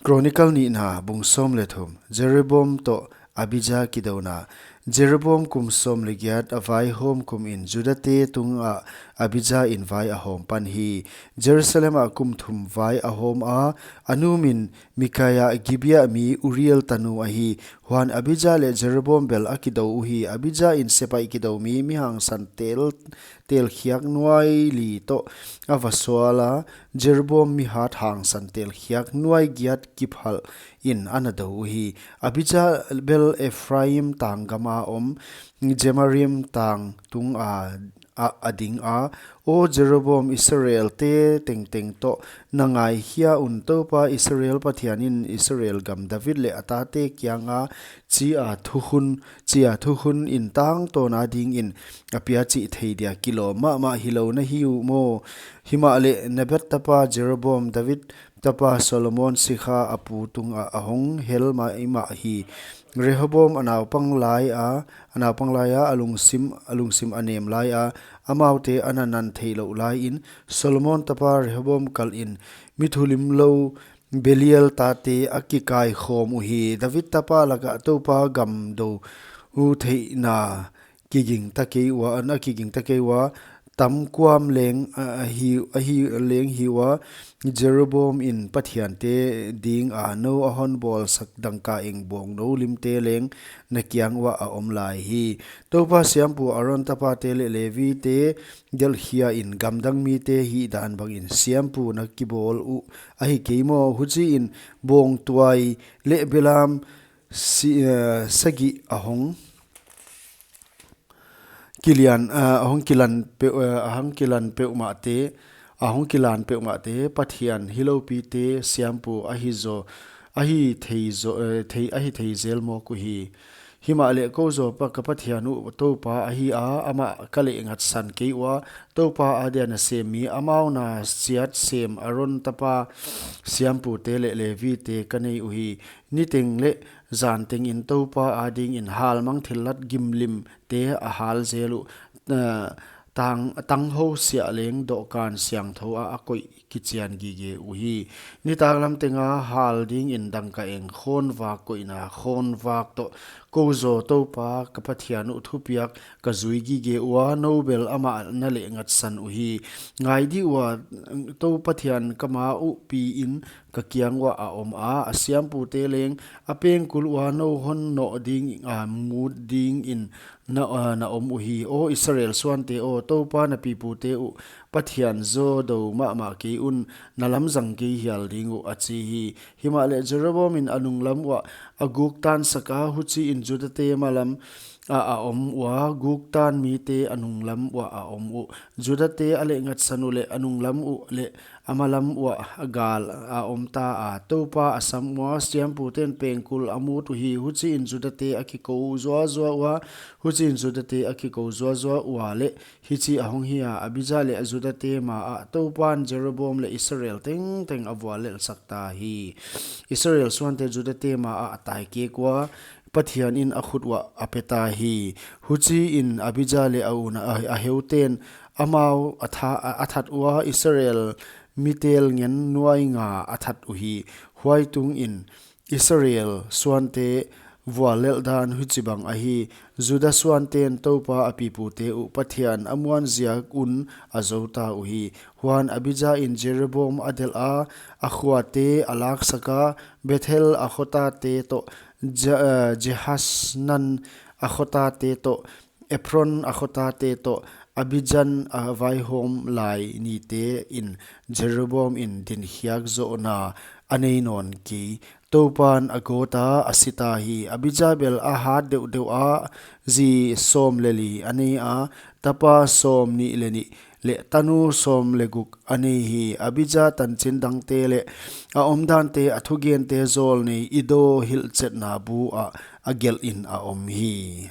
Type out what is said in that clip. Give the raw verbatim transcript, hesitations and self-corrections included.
Chronicle nihna bung sawm leh thum, Jeroboam toh Abijah kidouna. Jeroboam kum sawm leh giat a vaihawm kum in Judate tungah Abijah in vai a hawm pan hi. Jerusalem ah kum thum vai a hawm a, a nu min Micaiah, Gibeah mi Uriel tanu ahi. Huan Abijah leh Jeroboam bel a kidou uhi. Abijah in sepaih kidoumi mi hangsan tel, telkhiak nuai li toh a va sual a, Jeroboam mi hat hangsan telkhiak nuai giat kiphalh in ana dou uhi. Abijah bel Ephraim tang gam a om, Zemaraim tang tung a, a, a ding a. Aw Jeroboam, Israelte tengteng toh na ngaikhia un, Toupa Israel Pathian in Israel gam David leh a tate kianga chi a thukhun, chi a thukhun in tangtawn a dingin a pia chih thei dia kilawm mahmah hilou na hi uh maw? Himahleh Nebat tapa Jeroboam, David tapa Solomon sikha a pu tungah a hong hel maimah hi. Rehoboam a naupang lai a, a naupang lai a, a lungsim, a lungsim a nem lai a, amaute ana nan theihlouh lai in, Solomon tapa Rehoboam kal in mi thulimlou Belial tate a kikaikhawm uhi. David tapa lakah Toupa gam dou theihna kigingta kei ua, ana kigingta kei ua, tam kuam leng, a, ahi, ahi leng hi ua, Jeroboam in Pathiante dinga nou a hon bawlsak dangkaeng bawngnou limte leng na kiang uah a om lai hi. Toupa siampu Aaron tapate leh Levite delhkhia in gamdang mite hihdan bangin siampu na kibawl uh ahi kei maw? Huchiin bawngtuai leh belam si-, eh, sagih a hong kilian, eh, a hong kilan peuh, eh, a hong kilan peuhmahte, a hong kilan peuhmahte, Pathian hiloupite siampu ahi zaw, ahi thei zaw, eh, thei, ahi thei zel mawk uhi. Himahleh kou zaw pa ka Pathian uh Toupa ahi a, amah ka lehngatsan kei ua, Toupa adia na sem mi, amau na siat sem Aaron tapa siampute leh Levite ka nei uhi. Niteng leh zantengin Toupa adingin halmang thillat gimlimte a hal zel uh, eh, tang, tanghou siah leng dohkan siangthou ah a koih kichian gige uhi. Nitaklam tenga hal dingin dangkaeng khawnvak koihna khawnvak toh kou zaw Toupa ka Pathian uh thupiak ka zui gige ua, nou bel amah na lehngatsan uhi. Ngai di ua, Tou Pathian ka ma uh piin ka kiang uah a om a, a siampute leng a pengkul ua nou hon nawh ding a mut dingin na, a, na om uhi. Aw Israel suante aw, Toupa na pipute uh Pathian zaw dou mahmah kei un, na lamzang kei hial ding uh, a chi hi. Himahleh Jeroboam in a nunglam uah a guktan sak a, huchiin Judate malam ah a om ua, guktan mite a nunglam uah a om uh. Judate a lehngatsan uh leh a nunglam uh leh a malam uah gal a omta a, Toupa a sam ua, siampute'n pengkul a mut uhi. Huchiin Judate a kikou zuazua ua, huchiin Judate a kikou zuazua ua leh hichi a hong hi a, Abijah leh Judate ma ah Toupa'n Jeroboam leh Israel tengteng a vuallelhsak ta hi. Israel suante Judate ma ah a taikek ua, Pathian in a khut uah a peta hi. Huchiin Abijah leh a u na, a, a heute'n amau a tha-, a, a that ua, Israel mite ngen nuai nga a that uhi. Huai tungin Israel suante vuallelh dan huchibang ahi. Juda suante'n Toupa a pipute uh Pathian a muan ziak un a zouta uhi. Huan Abijah in Jeroboam a delh a, a khuate a laksak a, Bethel a khotate toh, Je-, eh, Jehaznan a khotate toh, Ephron a khotate toh, Abijan a vaihawm lai nitein Jeroboam in dinkhiak zohna a nei nawn kei. Toupa'n a gawt a, a sita hi. Abijah bel a hat deuhdeuh a, zi sawm leh li a nei a, tapa sawmnih leh nih leh tanu sawm leh guk a nei hi. Abijah tanchin dangte leh a omdante, a thugente zawlnei Iddo hilhchetna bu ah a gelhin a om hi.